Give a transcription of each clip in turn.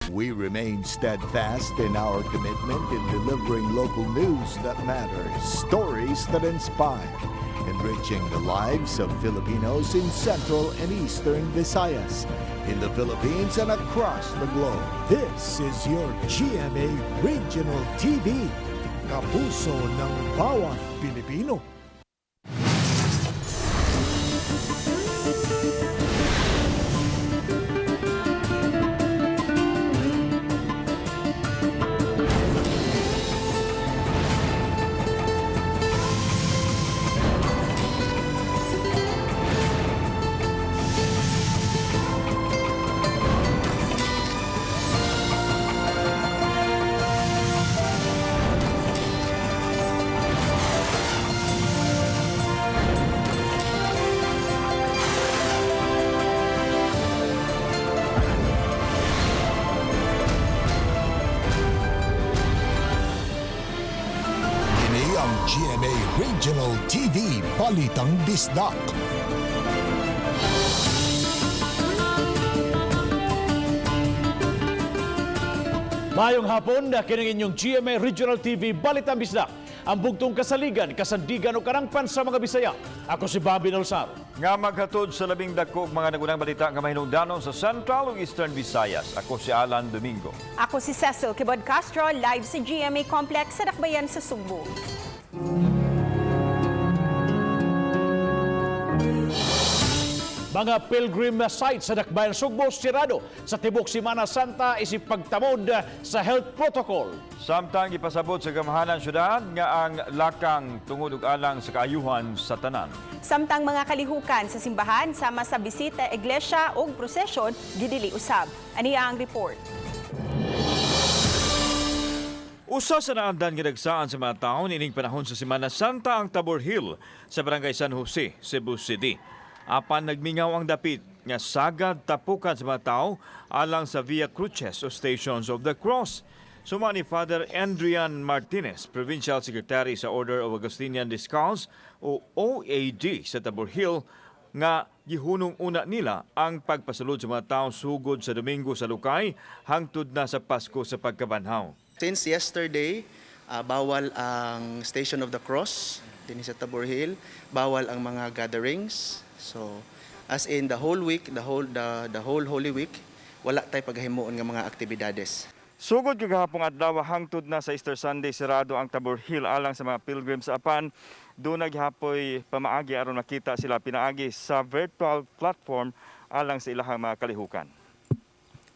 We remain steadfast in our commitment in delivering local news that matters, stories that inspire, enriching the lives of Filipinos in Central and Eastern Visayas, in the Philippines and across the globe. This is your GMA Regional TV, kapuso ng bawat Pilipino. Kini ang GMA Regional TV Balitang Bisdak. Maayong hapon na kining inyong GMA Regional TV Balitang Bisdak. Ang bugtong kasaligan, kasandigan o karangpan sa mga Bisaya. Ako si Bobby Nolsar. Nga maghatod sa labing dako og mga nagunang balita nga mahinungdanon sa Central ug Eastern Visayas. Ako si Alan Domingo. Ako si Cecil Kibod Castro, live sa GMA Complex sa Dakbayan sa Sugbo. Mga pilgrim sites sa Dakbayan Sugbo sirado sa tibok Semana Santa isip pagtamod sa health protocol. Samtang ipasabot sa gamahanan syudad nga ang lakang tungod ug alang sa kaayuhan sa tanan. Samtang mga kalihukan sa simbahan sama sa bisita, iglesia ug prosesyon gidili usab. Aniya ang report. Usa sa naandan nga dagsaan sa mga tawo niining panahon sa Semana Santa ang Tabor Hill sa Barangay San Jose, Cebu City. Apan nagmingaw ang dapit nga sagad tapukan sa mga tawo alang sa Via Cruces o Stations of the Cross. Suma ni Father Andrian Martinez, Provincial Secretary sa Order of Augustinian Discalced o OAD sa Tabor Hill, nga gihunong una nila ang pagpasulod sa mga tao sugod sa Domingo sa Lukay hangtod na sa Pasko sa pagkabanhaw. Since yesterday, bawal ang Station of the Cross dinhi sa Tabor Hill, bawal ang mga gatherings. So, as in the whole week, the whole Holy Week, wala tay paghimuon nga mga aktibidades. Sugod kagahapong adlaw hangtod na sa Easter Sunday, sirado ang Tabor Hill alang sa mga pilgrims, apan duna gihapoy pamaagi aron makita sila pinaagi sa virtual platform alang sa ilahang mga kalihukan.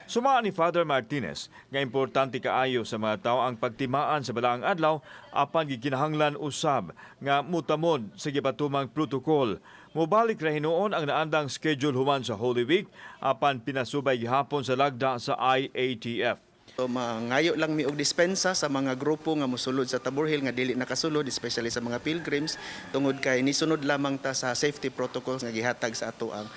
Suma ni Father Martinez nga importante kaayo sa mga tao ang pagtimaan sa balaang adlaw, apan gikinahanglan usab nga mutamod sa gipatumang protocol. Mobalik ra hinuon ang naandang schedule human sa Holy Week, apan pinasubay gihapon sa lagda sa IATF. So mangayo lang mi og dispensa sa mga grupo nga mosulod sa Tabor Hill nga dili nakasulod, especially sa mga pilgrims, tungod kay nisunod lamang ta sa safety protocols nga gihatag sa ato ang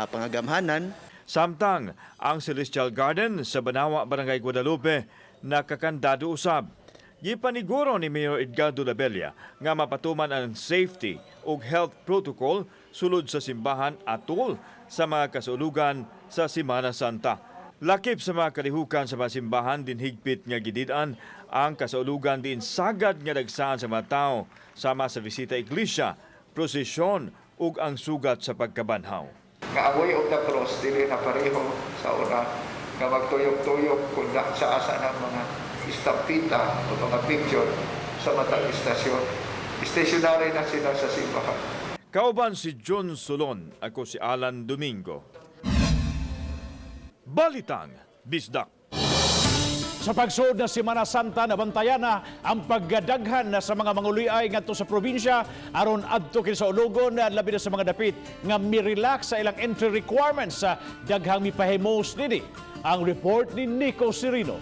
pangagamhanan. Samtang ang Celestial Garden sa Banawa, Barangay Guadalupe, nakakandado usab. Gipaniguro ni Mayor Edgardo Labella nga mapatuman ang safety ug health protocol sulod sa simbahan atol sa mga kasulugan sa Semana Santa. Lakip sa mga kalihukan sa mga simbahan din higpit nga gidid-an ang kasaulugan diin sagad nga dagsaan sa mga tao sama sa bisita iglesia, prosesyon ug ang sugat sa pagkabanhaw. Nga ang Way of the Cross dili na pareho sa una nga magtuyok-tuyok kung sa asa ng mga istampita o mga picture sa matag istasyon. Stationary na sila sa simbahan. Kauban si John Solon, ako si Alan Domingo. Balitang Bisdak. Sa pagsuod na Semana Santa, nabantayan na ang paggadaghan na sa mga manguliay ngadto sa probinsya aron adto kini sa ulogon, labi na sa mga dapit nga mi-relax sa ilang entry requirements sa daghang mipahimos nini. Ang report ni Nico Sirino.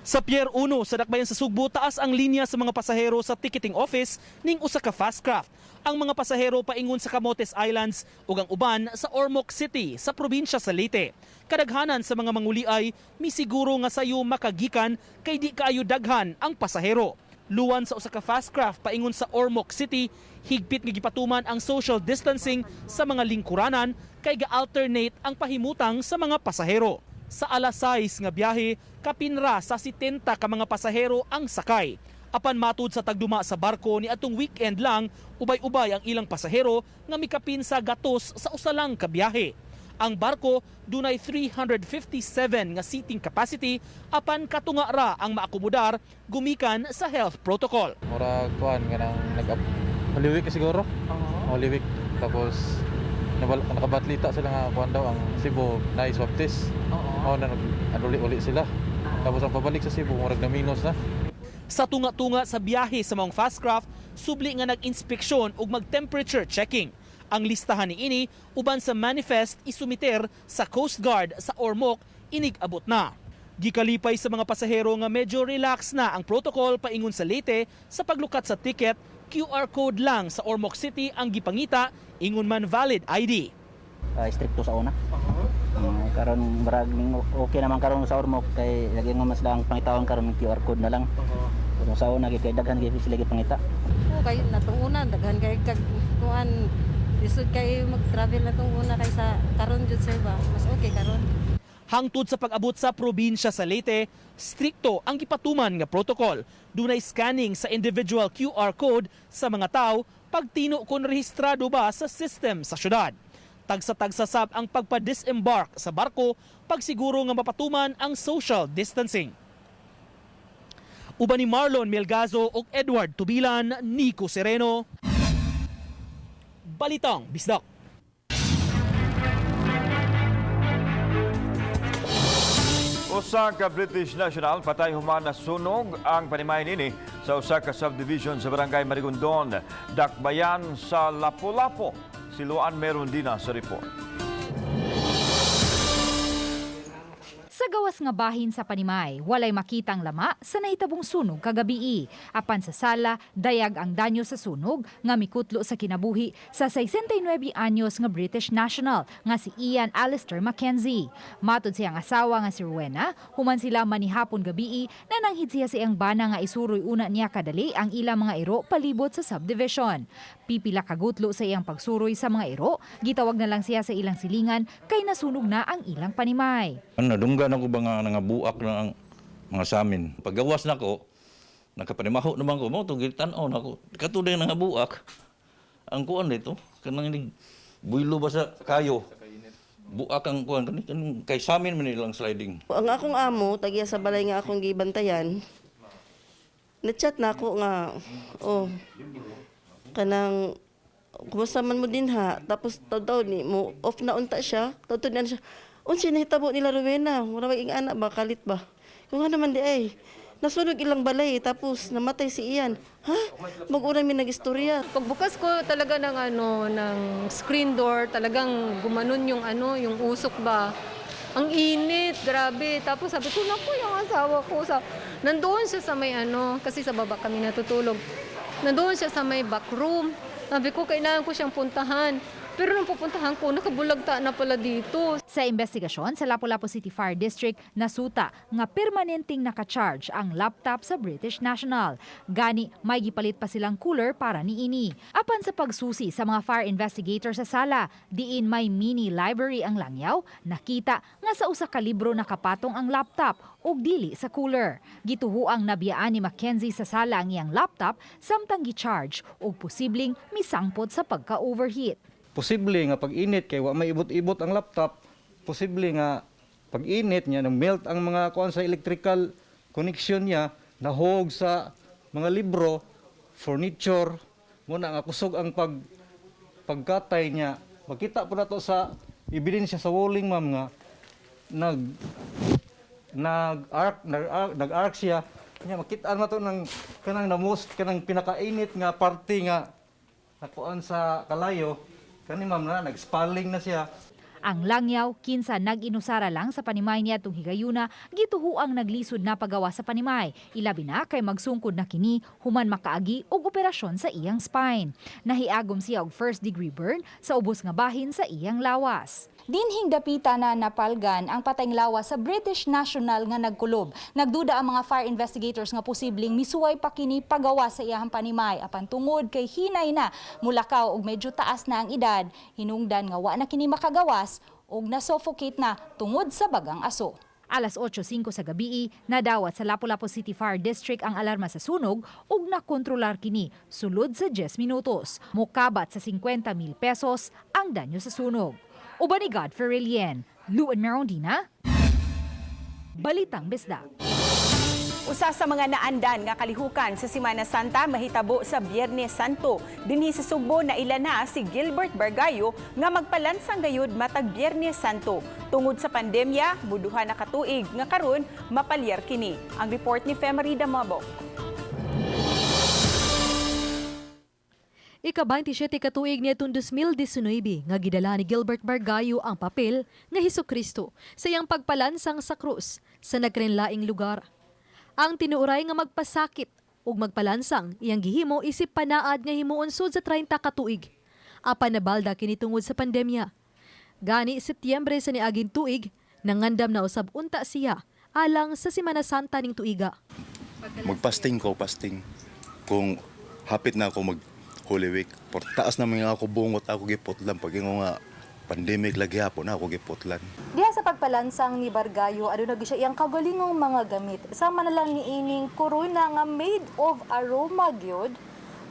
Sa Pier 1 sa Dakbayan sa Sugbo, taas ang linya sa mga pasahero sa ticketing office ning usa ka fast craft. Ang mga pasahero paingon sa Camotes Islands ug ang uban sa Ormoc City sa probinsya sa Leyte. Kadaghanan sa mga manguliay misiguro nga sayo makagikan kay di kaayo daghan ang pasahero. Luwan sa usa ka fast craft paingon sa Ormoc City, higpit nga gipatuman ang social distancing sa mga lingkuranan kay ga-alternate ang pahimutang sa mga pasahero. Sa alas 6 nga biyahe, kapinra sa 70 ka mga pasahero ang sakay. Apan matud sa tagduma sa barko, ni atong weekend lang, ubay-ubay ang ilang pasahero nga mikapin sa gatos sa usa lang ka biyahe. Ang barko dunay 357 nga seating capacity, apan katunga ra ang maakomodar gumikan sa health protocol. Murag kuan, kanang nag Holy Week siguro. Holy Week, tapos nakabatlita sila nga kuan daw ang Cebu na swab test. Oo. Na nag uli sila. Tapos ang pabalik sa Cebu, murag na minus na. Sa tunga-tunga sa biyahe sa maong fast craft, subli nga nag-inspeksyon ug mag-temperature checking. Ang listahan ni ini uban sa manifest isumiter sa Coast Guard sa Ormoc inig abot na. Gikalipay sa mga pasahero nga medyo relax na ang protocol paingon sa Leyte. Sa paglukat sa ticket, QR code lang sa Ormoc City ang gipangita, ingon man valid ID. Stricto sa una. Karon barag ning okay naman karon sa Ormoc kay lagi nga mas lang pangitaon karon ng QR code na lang. Pero sa una kay daghan kay sila gipangita. Kay natong una, daghan kay kag kuan, lisod kay mag-travel na tong una kaysa karon jud sir ba. Mas okay karon. Hangtod sa pag-abot sa probinsya sa Leyte, strikto ang gipatuman nga protocol. Dunay scanning sa individual QR code sa mga tao pagtino kung rehistrado ba sa system sa syudad. Tagsa-tagsa sab ang pagpa-disembark sa barko pagsiguro nga mapatuman ang social distancing. Uban ni Marlon Melgazo ug Edward Tubilan, Nico Sereno. Balitang Bisdak. Usa ka British national patay human nasunog ang panimay nini sa usa ka subdivision sa Barangay Marigondon, Dakbayan sa Lapu-Lapu. Si Luan Merundina sa report. Sa gawas nga bahin sa panimay, walay makitang lama sa nahitabong sunog kagabii. Apan sa sala, dayag ang danyo sa sunog nga mikutlo sa kinabuhi sa 69 anyos nga British national nga si Ian Alistair Mackenzie. Matod siyang asawa nga si Rowena, human sila manihapon gabii, nananghid siya sa iyang bana nga isuroy una niya kadali ang ilang mga iro palibot sa subdivision. Pipila kagutlo sa iyang pagsuroy sa mga iro, gitawag na lang siya sa ilang silingan kay nasunog na ang ilang panimay. Ano, nadunggan ako ba nga nangabuak na ang mga samin. Paggawas na ko, nakapanimaho naman ko, mo to tan-aw na ko. Katulad nangabuak. Ang kuan dito, kanang inig buylo ba sa kayo. Buak ang kuan kani kanang kay samin man ilang sliding. Ang akong amo, tagya sa balay nga akong gibantayan. Na-chat na ako nga, oh, kanang kumusta man mo din ha, tapos taw ni mo off na unta siya, taw na siya. Unsa nahitabo nila Rowena, mura ba ing ana ba, kalit ba? Kung ano man di ay, nasunog ilang balay tapos namatay si Ian. Ha? Mag-una mi nag-istorya. Pagbukas ko talaga ng ano ng screen door, talagang gumanon yung ano, yung usok ba. Ang init, grabe. Tapos sabi ko, naku, yung asawa ko. Nandoon siya sa may ano, kasi sa baba kami natutulog. Nandoon siya sa may back room. Sabi ko, kailangan ko siyang puntahan. Pero nung pupuntahan ko, nakabulagta na pala dito. Sa investigasyon sa Lapu-Lapu City Fire District, nasuta nga permanenteng nakacharge ang laptop sa British National. Gani, may gipalit pa silang cooler para niini. Apan sa pagsusi sa mga fire investigator sa sala, diin may mini library ang langyaw, nakita nga sa usa ka libro nakapatong ang laptop ug dili sa cooler. Gituhuang nabiyaan ni Mackenzie sa sala ang iyang laptop samtang gi-charge ug posibleng misangpot sa pagka-overheat. Posible nga pag init kay wa may ibot-ibot ang laptop, posible nga pag init niya nang melt ang mga kuan sa electrical connection niya, nahog sa mga libro, furniture, muna nga kusog ang pagkatay niya. Makita po nato sa ebidensya sa walling, ma'am, nga nag nag-arc nag-arc siya niya. Makita na to ng kanang na most kanang pinakainit nga parte nga nakuan sa kalayo kani, ma'am, na nag-spalling na siya. Ang langyaw, kinsa nag-inusara lang sa panimay niya atong higayuna, gituhuang naglisod na pagawa sa panimay. Ilabi na kay magsungkod na kini human makaagi og operasyon sa iyang spine. Nahiagom siya og first degree burn sa ubos nga bahin sa iyang lawas. Dinhing dapita na napalgan ang patayng lawas sa British national nga nagkulob. Nagduda ang mga fire investigators nga posibleng misuway pa kini pagawa sa iyahang panimay apan tungod kay hinay na mulakaw og medyo taas na ang edad, hinungdan nga wa na kini makagawas og na-suffocate na tungod sa bagang aso. Alas 8:05 sa gabii, nadawat sa Lapu-Lapu City Fire District ang alarma sa sunog ug nakontrolar kini sulod sa 10 minutos. Mokabat sa 50 mil pesos ang danyo sa sunog. Uban ni Godfrey Relien, Luan Merondina, Balitang Bisdak. Usa sa mga naandan nga kalihukan sa Semana Santa mahitabo sa Biyernes Santo. Dinhi sa Sugbo na ila na si Gilbert Bargayo nga magpalansang gayud matag Biyernes Santo. Tungod sa pandemya, muduha na katuig nga karon mapalyar kini. Ang report ni Femery Damabo. Ika-27 katuig niadtong 2019 nga gidala ni Gilbert Bargayo ang papel nga Hesus Kristo sa iyang pagpalansang sa krus sa nagkainlaing lugar. Ang tinuoray nga magpasakit ug magpalansang iyang gihimo isip panaad nga himuon sud sa 30 katuig. Apan nabalda kini tungod sa pandemya. Gani Setyembre sa niaging tuig, nangandam na usab unta siya alang sa Semana Santa ning tuiga. Magpasting ko, pasting. Kung hapit na ako mag Holy Week, por taas na mga ako bungot ako giputlan pag ingo nga pandemic lagi hapon na ako giputlan. Diha sa pagpalansang ni Bargayo, aduna gyud siya iyang kagalingong mga gamit. Sama na lang ni ining corona nga made of aroma gyud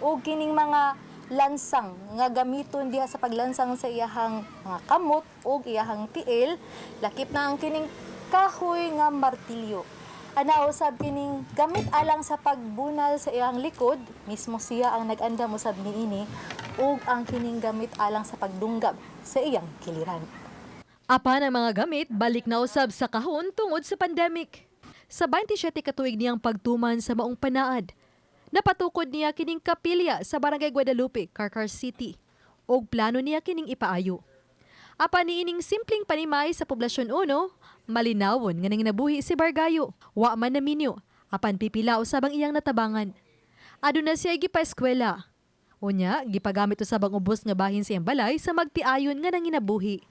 o kining mga lansang nga gamiton diha sa paglansang sa iyahang mga kamot o iyahang tiil, lakip na ang kining kahoy nga martilyo. Ana usab kining gamit alang sa pagbunal sa iyang likod, mismo siya ang nag-andam usab niini ug ang kining gamit alang sa pagdunggab sa iyang kiliran. Apan ang mga gamit balik na usab sa kahon tungod sa pandemic. Sa 27 katuig niyang pagtuman sa maong panaad, napatukod niya kining kapilya sa Barangay Guadalupe, Carcar City. Og plano niya kining ipaayo. Apan niining simpleng panimay sa Poblasyon 1, malinawon nga nanginabuhi si Bargayo. Wa man naminyo, apan pipila usab ang iyang natabangan. Aduna siya gipa-eskwela. Unya, gipagamit usab ang ubos nga bahin sa iyang balay sa magtiayon nga nanginabuhi.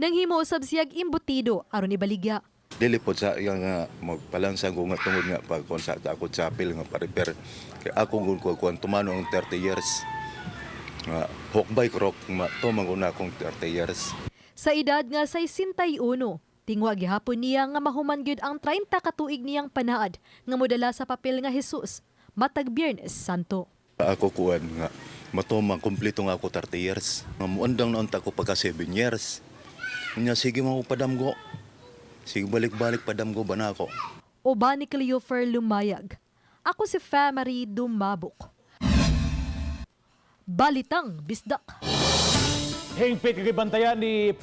Nanghimo usab siyag imbutido aron ibaligya. Dili pod sa iyang nga magpalansang ko nga tungod nga pag kon sa ako chapel nga pa-repair. Kay ako gun ko kuan tumano ang 30 years. Nga hokbay krok tuman ko na akong 30 years. Sa edad nga 61, tingwa gihapon niya nga mahuman gyud ang 30 katuig niyang panaad nga modala sa papel nga Jesus matag Biyernes Santo. Ako kuan nga matumang kumpleto nga ako 30 years. Nga muandang na unta ko pagka 7 years. Unya sige mo padamgo. Sige balik-balik padamgo ba na ako. Uban ni Cleofer Lumayag. Ako si Famary Dumabok. Balitang Bisdak. Hingpit gipabantayan ni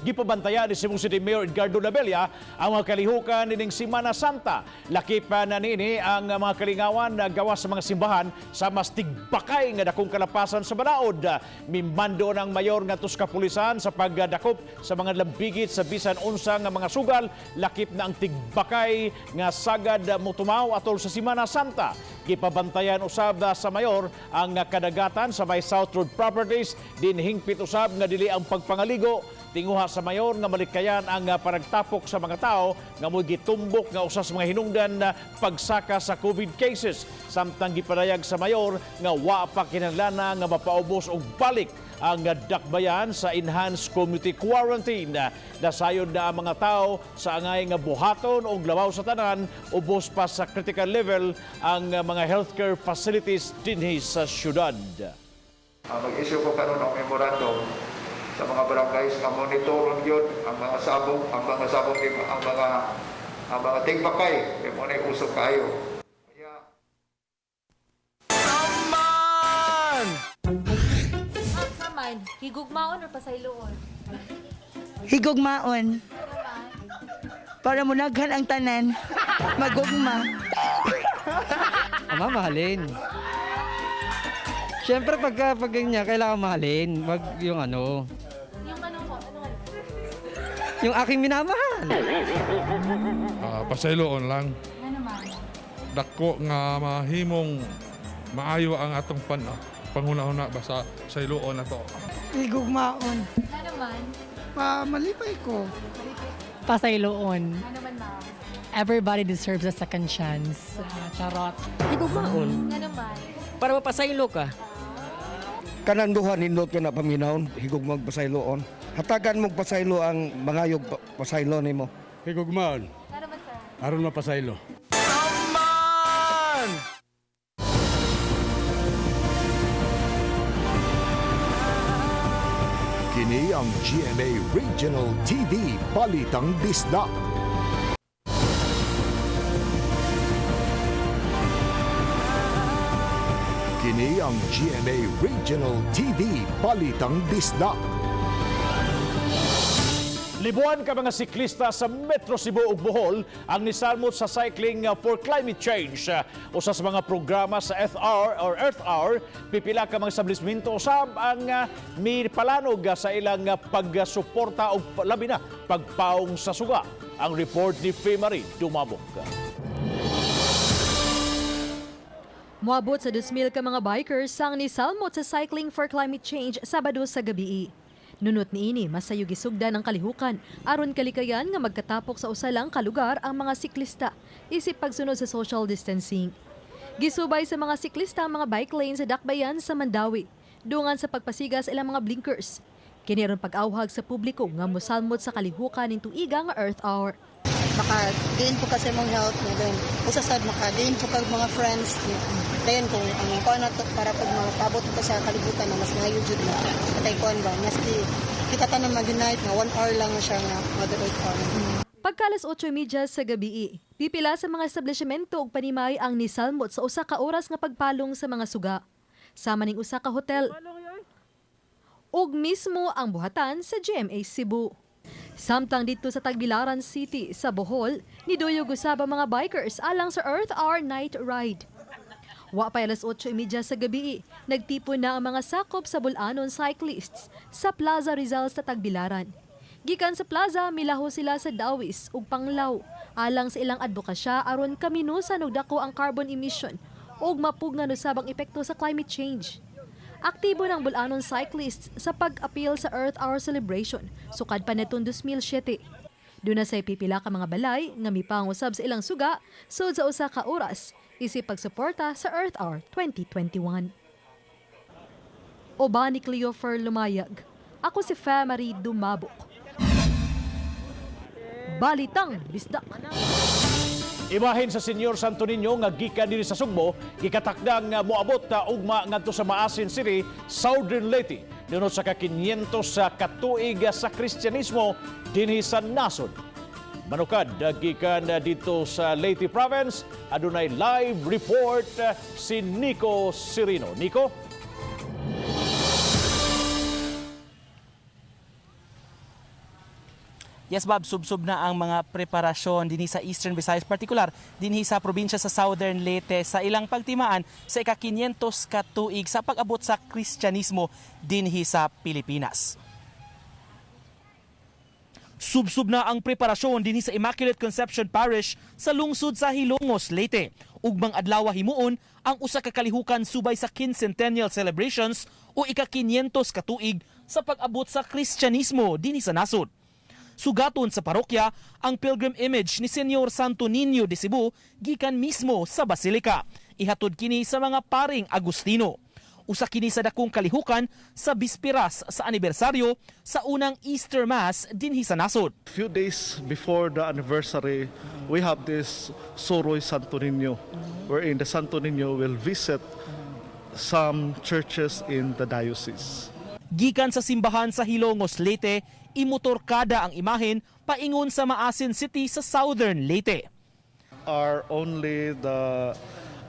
Cebu City Mayor Edgardo Labella ang mga kalihukan nining Semana Santa. Lakipan na niini ang mga kalingawan na gawa sa mga simbahan sa mas tigbakay nga dakong kalapasan sa balaod. Mimando ng mayor ngadto sa kapulisan sa pagdakop sa mga lambigit sa bisan unsa nga mga sugal, lakip na ang tigbakay nga sagad motumaw atol sa Semana Santa. Gipabantayan usab sa mayor ang kadagatan sa may South Road Properties din hingpit usab nga dili ang pagpangaligo. Tinguha sa mayor nga malikayan ang panagtapok sa mga tao nga mo'y gitumbok nga usa sa mga hinungdan na pagsaka sa COVID cases. Samtang gipadayag sa mayor nga wa pa kinahanglan nga mapaubos og balik ang dakbayan sa enhanced community quarantine. Nasayod na ang mga tao sa angay nga buhaton og labaw sa tanan, ubos pa sa critical level ang mga healthcare facilities dinhi sa syudad. Mag-issue ko karon ng memorandum sa mga barangays nga monitoron yun ang mga sabong, ang mga tigbakay, kay mo na usok kayo. Saman! Saman, higugmaon or pasayloon? Higugmaon. Para munaghan ang tanan, magugma. Ama, mahalin. Siyempre, pag ganyan, kailangan mahalin. Wag yung ano. Yung ano ko? Ano? Yung aking minamahal. Pasayloon lang. Ano man? Dako nga mahimong maayo ang atong panghuna-huna basta sayloon na to. Higugmaon. Ano man? Pa malipay ko. Pasayloon. Everybody deserves a second chance. Ah, charot. Higugmaon. Para mapasaylo ka. Kanang duha nindot ka na paminawon, higugmag pasayloon. Hatagan mong pasaylo ang mangayog pasaylo nimo. Higugmaon. Aron mapasaylo. Kini ang GMA Regional TV Balitang Bisdak. Kini ang GMA Regional TV Balitang Bisdak. Libuan ka mga siklista sa Metro Cebu ug Bohol ang nisalmot sa Cycling for Climate Change. Usa sa mga programa sa Earth Hour or Earth Hour, pipila ka mga establishmento usab ang mipalanog sa ilang pagsuporta og labi na pagpaong sa suga. Ang report ni Faye Marie Dumabok. Moabot sa 2,000 ka mga bikers ang nisalmot sa Cycling for Climate Change Sabado sa gabi. Nunot niini masayo gisugdan ang kalihukan aron kalikayan nga magkatapok sa usa lang ka lugar ang mga siklista isip pagsunod sa social distancing. Gisubay sa mga siklista ang mga bike lane sa Dakbayan sa Mandawi, dungan sa pagpasiga sa ilang mga blinkers. Kini aron pag-awhag sa publiko nga mosalmot sa kalihukan ning tuiga nga Earth Hour. Maka-gain po kasi mong health na then usa sad maka-gain po kag mga friends then kung ang kuan na to para pag makaabot ko sa kalibutan na mas maayo jud na atay kuan ba, maski kita tanan mag-unite nga 1 hour lang siya nga Mother Earth Hour. Pagka alas 8:30 sa gabi, pipila sa mga establishmento ug panimay ang nisalmot sa usa ka oras nga pagpalong sa mga suga. Sama ning usa ka hotel. Ug mismo ang buhatan sa GMA Cebu. Samtang dito sa Tagbilaran City sa Bohol, niduyog usab ang mga bikers alang sa Earth Hour Night Ride. Wa pa alas 8:30 sa gabi, nagtipon na ang mga sakop sa Bulanon Cyclists sa Plaza Rizal sa Tagbilaran. Gikan sa plaza, milaho sila sa Dawis ug Panglao alang sa ilang advokasya aron kaminusan og dako ang carbon emission ug mapugnan usab ang epekto sa climate change. Aktibo ng Bulanon Cyclists sa pag-appeal sa Earth Hour celebration sukad pa netong 2007. Duna say pipila ka mga balay nga mipangusab sa ilang suga sud sa usa ka oras isip pagsuporta sa Earth Hour 2021. Uban ni Cleofer Lumayag. Ako si Marie Dumabok. Balitang Bisdak. Imahin sa Senyor Santo Niño nga gikan dinhi sa Sugbo, gikatakdang nga moabot ta ugma ngadto sa Maasin City, Southern Leyte. Nunot sa ka-500 sa katuig sa Kristyanismo dinhi sa nasod. Manukad gikan dito sa Leyte Province, adunay live report si Nico Sirino. Nico? Yes, Bob, sub-sub na ang mga preparasyon dinhi sa Eastern Visayas, partikular dinhi sa probinsya sa Southern Leyte sa ilang pagtimaan sa ika-500 katuig sa pag-abot sa Kristyanismo dinhi sa Pilipinas. Subsub na ang preparasyon dinhi sa Immaculate Conception Parish sa lungsod sa Hilongos, Leyte. Ugmang adlaw himuon ang usa ka kalihukan subay sa Quincentennial Celebrations o ika-500 katuig sa pag-abot sa Kristyanismo dinhi sa nasod. Sugaton sa parokya ang pilgrim image ni Senyor Santo Niño de Cebu gikan mismo sa Basilika. Ihatod kini sa mga paring Agustino. Usa kini sa dakong kalihukan sa bispiras sa anibersaryo sa unang Easter Mass dinhi sa nasod. Few days before the anniversary, we have this Soroy Santo Niño, wherein the Santo Niño will visit some churches in the diocese. Gikan sa simbahan sa Hilongos, Leyte, imotorkada ang imahen paingon sa Maasin City sa Southern Leyte. Are only the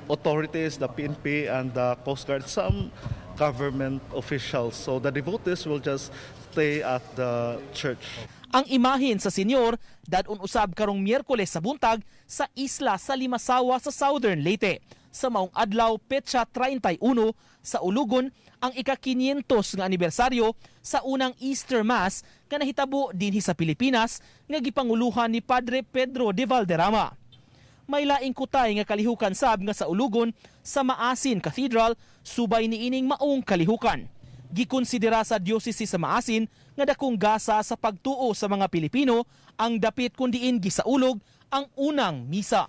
authorities, the PNP and the Coast Guard, some government officials. So the devotees will just stay at the church. Ang imahen sa senyor dadon usab karong Miyerkules sa buntag sa isla sa Limasawa sa Southern Leyte. Sa maong adlaw petsa 31 sa Ulugon ang ika-500 nga anibersaryo sa unang Easter Mass nga nahitabo dinhi sa Pilipinas nga gipanguluhan ni Padre Pedro de Valderrama. May laing kutay nga kalihukan sab nga sa Ulugon sa Maasin Cathedral subay niining maong kalihukan. Gikonsidera sa diocese sa Maasin nga dakong gasa sa pagtuo sa mga Pilipino ang dapit kun diin gisaulog ang unang misa.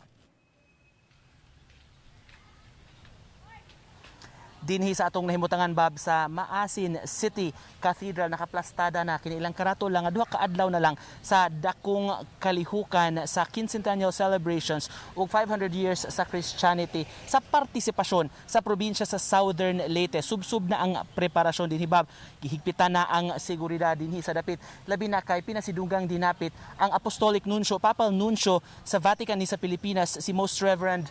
Dinhi sa atong nahimutangan, Bab, sa Maasin City Cathedral, nakaplastada na kini ilang karato lang nga duha ka adlaw na lang sa dakong kalihukan sa Quincentennial celebrations ug 500 years sa Christianity sa partisipasyon sa probinsya sa Southern Leyte. Subsub na ang preparasyon dinhi, Bab. Gihigpitan na ang seguridad dinhi sa dapit, labi na kay pinasidunggang dinapit ang Apostolic Nuncio, Papal Nuncio sa Vatican ni sa Pilipinas, si Most Reverend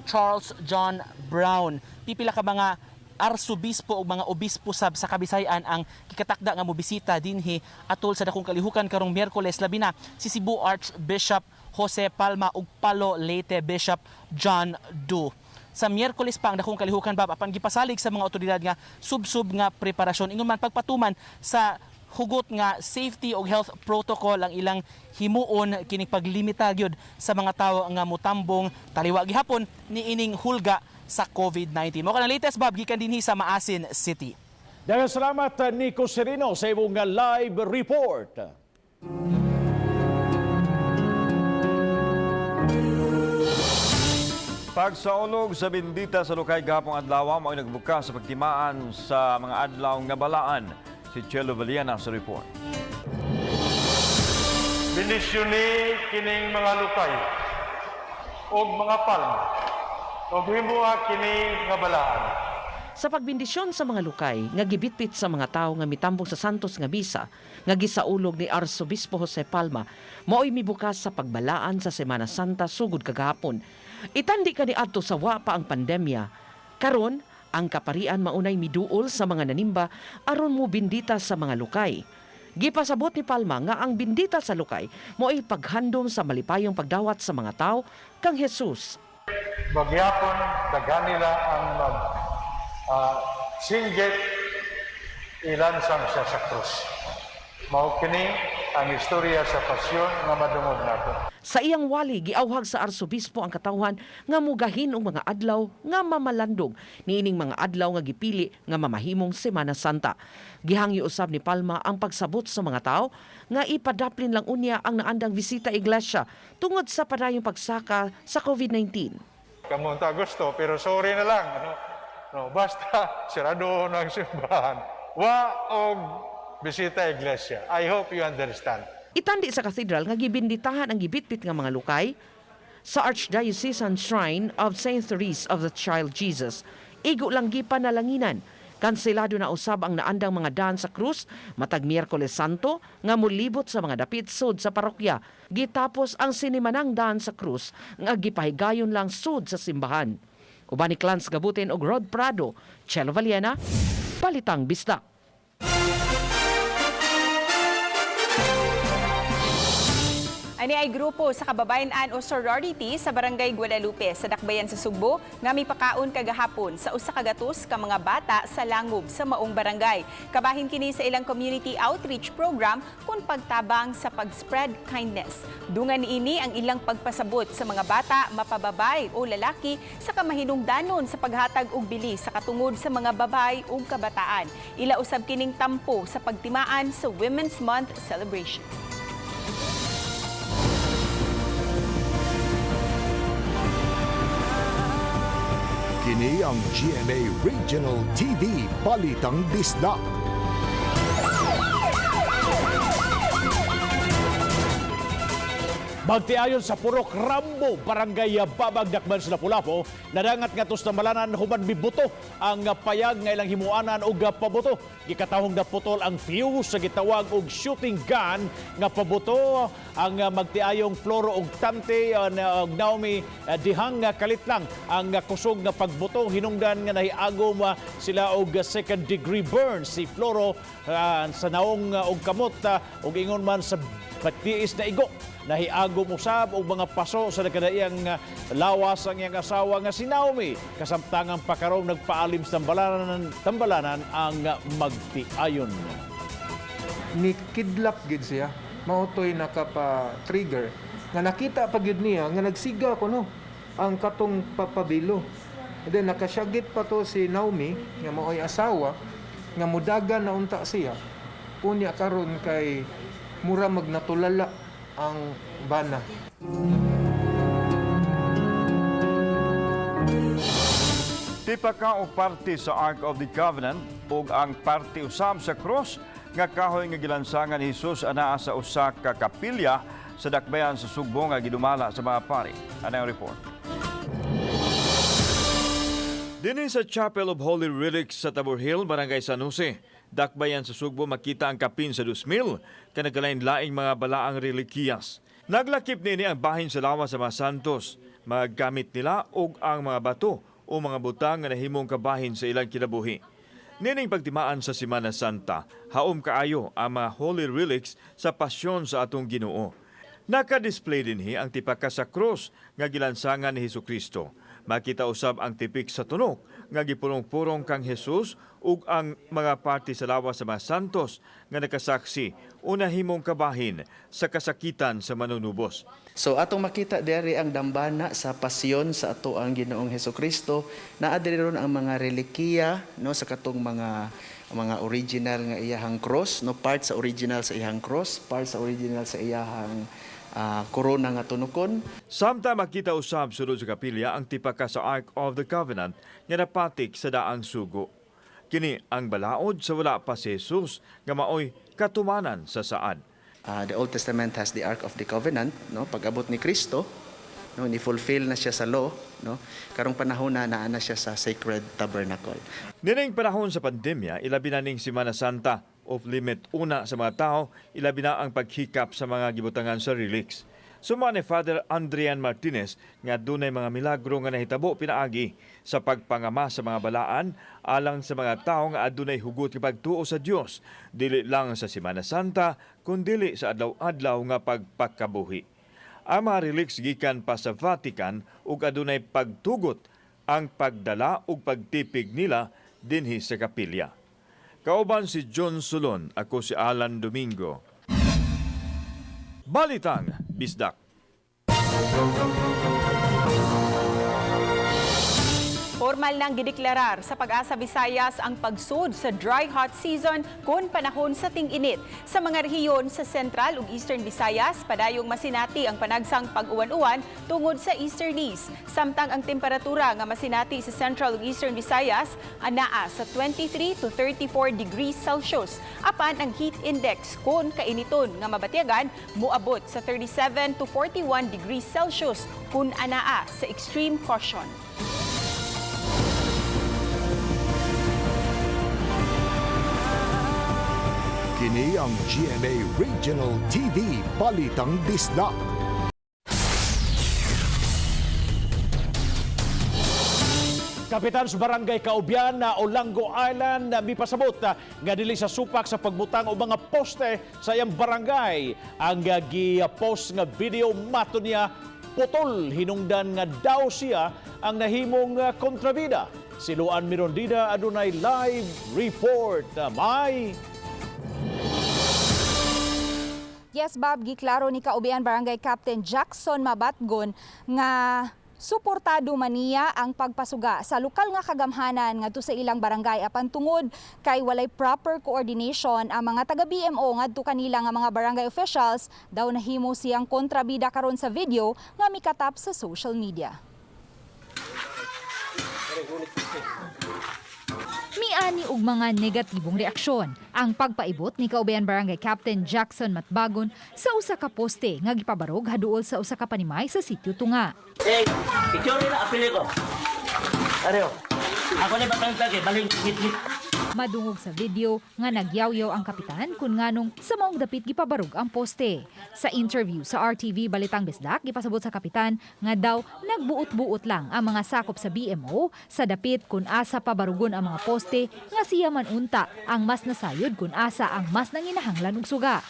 Charles John Brown. Pipila ka mga arsobispo o mga obispo sab sa Kabisayan ang kikatakda nga mobisita dinhi atol sa dakong kalihukan karong Miyerkules, labi na si Cebu Archbishop Jose Palma ug Palo Leyte Bishop John Du. Sa Miyerkules pa ang dakong kalihukan, Bab, apan gipasalig sa mga otoridad nga subsub nga preparasyon ingon man pagpatuman sa hugot nga safety o health protocol ang ilang himuon kining paglimita gyud sa mga tawo nga mutambong taliwa gihapon niining hulga sa COVID-19. Mao kanang latest, Bob, gikan dinhi sa Maasin City. Daghang salamat, Nico Serino, sa imong live report. Pagsaulog sa bindita sa lukay gahapong adlaw mao'y nagbukas sa pagtimaan sa mga adlaw nga balaan. Si Chelo Villena sa report. Bendisyoni kining mga lukay og mga palma og himoa kini nga balaan. Sa pagbindisyon sa mga lukay nga gibitbit sa mga tawo nga mitambong sa Santos nga misa nga gisaulog ni Arsobispo Jose Palma, mao'y mibukas sa pagbalaan sa Semana Santa sugod kagahapon. Itandi kaniadto sa wa pa ang pandemya. Karon, ang kaparian maunay miduol sa mga nanimba aron mo bindita sa mga lukay. Gipasabot ni Palma nga ang bindita sa lukay mo'y paghandom sa malipayong pagdawat sa mga tao kang Jesus. Magyapon daghan nila ang mag singgit ilansang siya sa krus. Mao kini ang istorya sa pasyon nga madungog nato. Sa iyang wali, giawhag sa arsobispo ang katawhan nga mugahin og mga adlaw nga mamalandong niining mga adlaw nga gipili nga mamahimong Semana Santa. Gihangyo usab ni Palma ang pagsabot sa mga tawo nga ipadaplin lang unya ang naandang bisita iglesia tungod sa padayong pagsaka sa COVID-19. Kamunta gusto pero sorry na lang. Ano? No, basta sirado ng simbahan. Wa og bisita iglesia. I hope you understand. Itandi sa cathedral nga gibinditahan ang gibitbit nga mga lukay sa Archdiocesan Shrine of St. Therese of the Child Jesus. Igo lang gipanalanginan. Kanselado na usab ang naandang mga daan sa krus matag Miyerkules Santo nga molibot sa mga dapit sud sa parokya. Gitapos ang sinimanang daan sa krus nga gipahigayon lang sud sa simbahan. Uban ni Clans Gabutin og Rod Prado, Chelo Valiena, Balitang Bisdak. Ani ay grupo sa kababayan-an o sorority sa Barangay Guadalupe sa Dakbayan sa Sugbo nga mipakaon kagahapon sa 100 ka mga bata sa langob sa maong barangay. Kabahin kini sa ilang community outreach program kun pagtabang sa pag-spread kindness. Dungan niini ang ilang pagpasabot sa mga bata, mapababay o lalaki sa kamahinungdanon sa paghatag og bili sa katungod sa mga babay ug kabataan. Ila usab kining tampo sa pagtimaan sa Women's Month celebration. Kini ang GMA Regional TV Balitang Bisdak. Magtiayon sa Purok Rambo, Barangay Babag, Dakban sa Lapu-Lapu, nadangat nga sa tambalanan human mibuto ang payag nga ilang himuanan og pabuto. Gikatahong naputol ang fuse sa gitawag og shooting gun nga pabuto ang magtiayong Floro og Tante og Naomi dihang kalit lang ang kusog nga pagbuto, hinungdan nga nahiagom sila og second degree burn si Floro sa naong og kamot og ingon man sa patiis na igo. Nahiagom usab og mga paso sa nagkadaiyang lawas ang iyang asawa nga si Naomi. Kasamtangang pakarong nagpaalim sa tambalanan ang magtiayon. Ni kidlap gid siya, mao toy nakapa-trigger nga nakita pa gyud niya nga nagsiga kuno ang katong papabilo. And then nakasyagit pa to si Naomi nga maoy asawa nga mudagan na unta siya. Unya karon kay mura magnatulala ang bana. Tipaka og parte sa Ark of the Covenant ug ang parte usab sa cross nga kahoy nga gilansangan ni Jesus anaa sa usa ka kapilya sa dakbayan sa Sugbo nga gidumala sa mga pari. Ano ang report? Dinhi sa Chapel of Holy Relics sa Tabor Hill, Barangay San Jose, dakbayan sa Sugbo makita ang kapin sa 2,000 kanagkalain-laing mga balaang relikiyas. Naglakip nini ang bahin sa lawas sa mga santos, mga gamit nila ug ang mga bato o mga butang nga nahimong kabahin sa ilang kinabuhi. Nining pagtimaan sa Semana Santa, haom kaayo ang mga holy relics sa pasyon sa atong Ginoo. Naka-display dinhi ang tipaka sa krus nga gilansangan ni Hesus Kristo. Makita usab ang tipik sa tunok nga gipurong-purong kang Jesus ug ang mga parte sa lawas sa mga santos nga nakasaksi o nahimong kabahin sa kasakitan sa manunubos. So atong makita diri ang dambana sa pasyon sa ato ang Ginoong Hesukristo, naa diri ron ang mga relikiya, no, sa katong mga original nga iyahang cross, no, part sa original sa iyahang cross, part sa original sa iyahang corona nga tunukon. Samtang makita usab sulod sa kapilya ang tipaka sa Ark of the Covenant nga napatik sa daang sugo. Kini ang balaod sa wala pa si Jesus nga maoy katumanan sa saad. The Old Testament has the Ark of the Covenant, no, pag-abot ni Kristo, no, ni fulfill na siya sa law, no, karong panahon na naa na siya sa sacred tabernacle. Nining panahon sa pandemya, ilabi na ning Semana Santa, off limit una sa mga tao, ilabi na ang paghikap sa mga gibutangan sa relics. Suma ni Father Andrian Martinez nga dunay mga milagro nga nahitabo pinaagi sa pagpangama sa mga balaan alang sa mga tao nga adunay hugot nga pagtuo sa Dios, dili lang sa Semana Santa kundili sa adlaw-adlaw nga pagpakabuhi. Ang mga relics gikan pa sa Vatican ug adunay pagtugot ang pagdala ug pagtipig nila dinhi sa kapilya. Kauban si John Solon, ako si Alan Domingo. Balitang Bisdak. Formal nang gideklarar sa Pag-asa Visayas ang pagsud sa dry hot season kon panahon sa ting-init. Sa mga rehiyon sa Central ug Eastern Visayas, padayong masinati ang panagsang pag-uwan-uwan tungod sa easterlies. Samtang ang temperatura nga masinati sa Central ug Eastern Visayas anaa sa 23 to 34 degrees Celsius. Apan ang heat index kon kainiton nga mabatyagan moabot sa 37 to 41 degrees Celsius kun anaa sa extreme caution. Kini ang GMA Regional TV Balitang Bisdak. Kapitan sa Barangay Kaubyan na Olango Island na mipasabot nga dili sa supak sa pagbutang og mga poste sa iyang barangay. Ang gi-post nga video mato niya putol hinungdan nga daw siya ang nahimong kontrabida. Si Luan Mirondida adunay live report. May Yes, Bob, giklaro ni Kaubian Barangay Captain Jackson Mabatgon nga suportado man niya ang pagpasuga sa lokal nga kagamhanan ngadto sa ilang barangay apan tungod kay walay proper coordination ang mga taga BMO ngadto kanila nga mga barangay officials daw nahimo siyang kontrabida karon sa video nga mikatap sa social media. Miani og mga negatibong reaksyon ang pagpaibot ni Kaubayan Barangay Captain Jackson Matbagon sa usa ka poste nga gipabarog haduol sa usa ka panimay sa sitio Tunga. Eh, picture na apili ko. Areo. Ako na batang tagi, baling git-git. Madungog sa video nga nagyawyaw ang kapitan kun nganong sa maong dapit gipabarog ang poste. Sa interview sa RTV Balitang Bisdak, gipasabot sa kapitan nga daw nagbuot-buot lang ang mga sakop sa BMO sa dapit kun asa pabarugon ang mga poste nga siya man unta ang mas nasayod kun asa ang mas nanginahanglan og suga.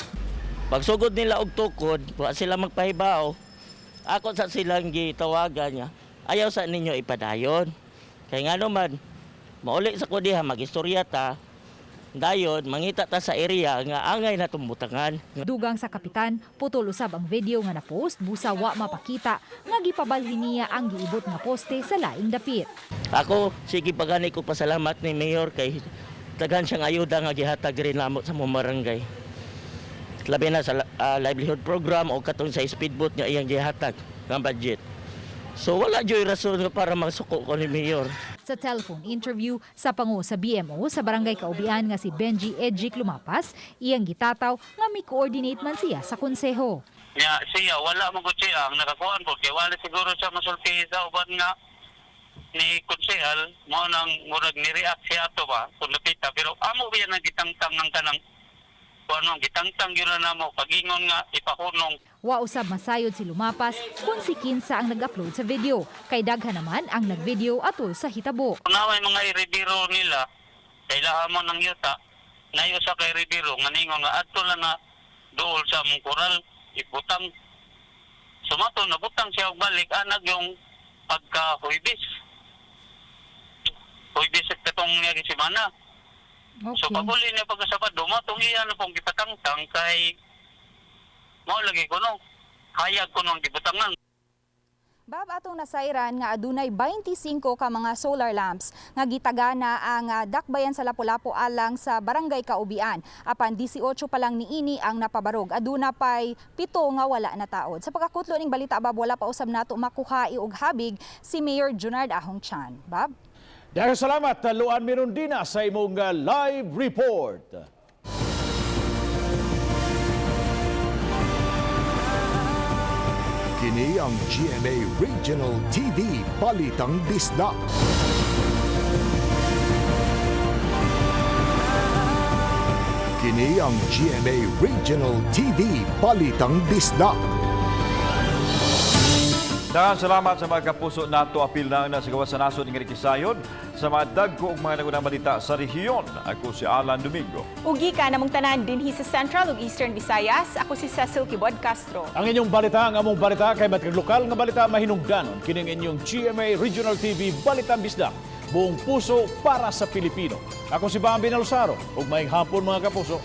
Pagsugod nila og tukod, wa sila magpahibaw. Ako sa silang gitawagan niya, ayaw sa ninyo ipadayon. Kay ngano man, mauli sa ko diha, magistorya ta, dayon, mangita ta sa area nga angay na tumbutangan. Dugang sa kapitan, putol usab ang video nga na-post busa wa mapakita nga gipabalhin niya ang giibot nga poste sa laing dapit. Ako, sige pagani ko pasalamat ni Mayor kay Daghan siyang ayuda nga gihatag rin namo sa among barangay. Labi na sa livelihood program o katong sa speedboat nga iyang gihatag nga budget. So wala joy rason nga para magsuko ko ni Mayor. Sa telephone interview sa pangu sa BMO sa Barangay Kaubian nga si Benji Edgic Lumapas, iyang gitataw nga may coordinate man siya sa konseho. Nya siya wala mo gud siya ang nakakuan po kay wala siguro siya masulti sa uban nga ni konsehal mo nang murag ni-react siya ato ba kung nakita, pero amo biya nang gitangtang ng kanang kuan, gitangtang yun na namo pag-ingon nga ipahunong. Wa usab masayod si Lumapas kung si kinsa ang nag-upload sa video, kay daghan naman ang nag-video atol sa hitabo. Kung naway mga irediro nila kay mo ng yuta na usa kay irediro nga ningon nga adto lang na duol sa among koral ibutang, sumato nabutang siya og balik anag yung pagka Huwebes, Huwebes at katong niya semana. So pag-uli niya pagka Sabado, mo tong iya na pong gipatangtang kay mao lagi ko no hayag ko nung gibutangan. Bab, atong nasayran nga adunay 25 ka mga solar lamps nga gitagana ang dakbayan sa Lapu-Lapu alang sa Barangay Kaubian. Apan 18 pa lang niini ang napabarog. Aduna pay 7 nga wala na taod. Sa pagkakutlo ning balita, Bab, wala pa usab nato makuha og habig si Mayor Junard Ahong Chan. Bab? Daghang salamat, Luan Mirundina, sa imong live report. Kini ang GMA Regional TV Balitang Bisdak. Kini ang GMA Regional TV Balitang Bisdak. Daghang salamat sa mga kapuso nato, apil na na sa gawas sa nasod nga kisayod sa mga dagko ug mga nagunang balita sa rehiyon. Ako si Alan Domingo. Ugi ka namong tanan dinhi sa Central ug Eastern Visayas. Ako si Cecil Kibod Castro. Ang inyong balita, ang among balita kay matag lokal nga balita mahinungdanon kining inyong GMA Regional TV Balitang Bisdak. Buong puso para sa Pilipino. Ako si Bambi Nalsaro. Ug maayong hapon, mga kapuso.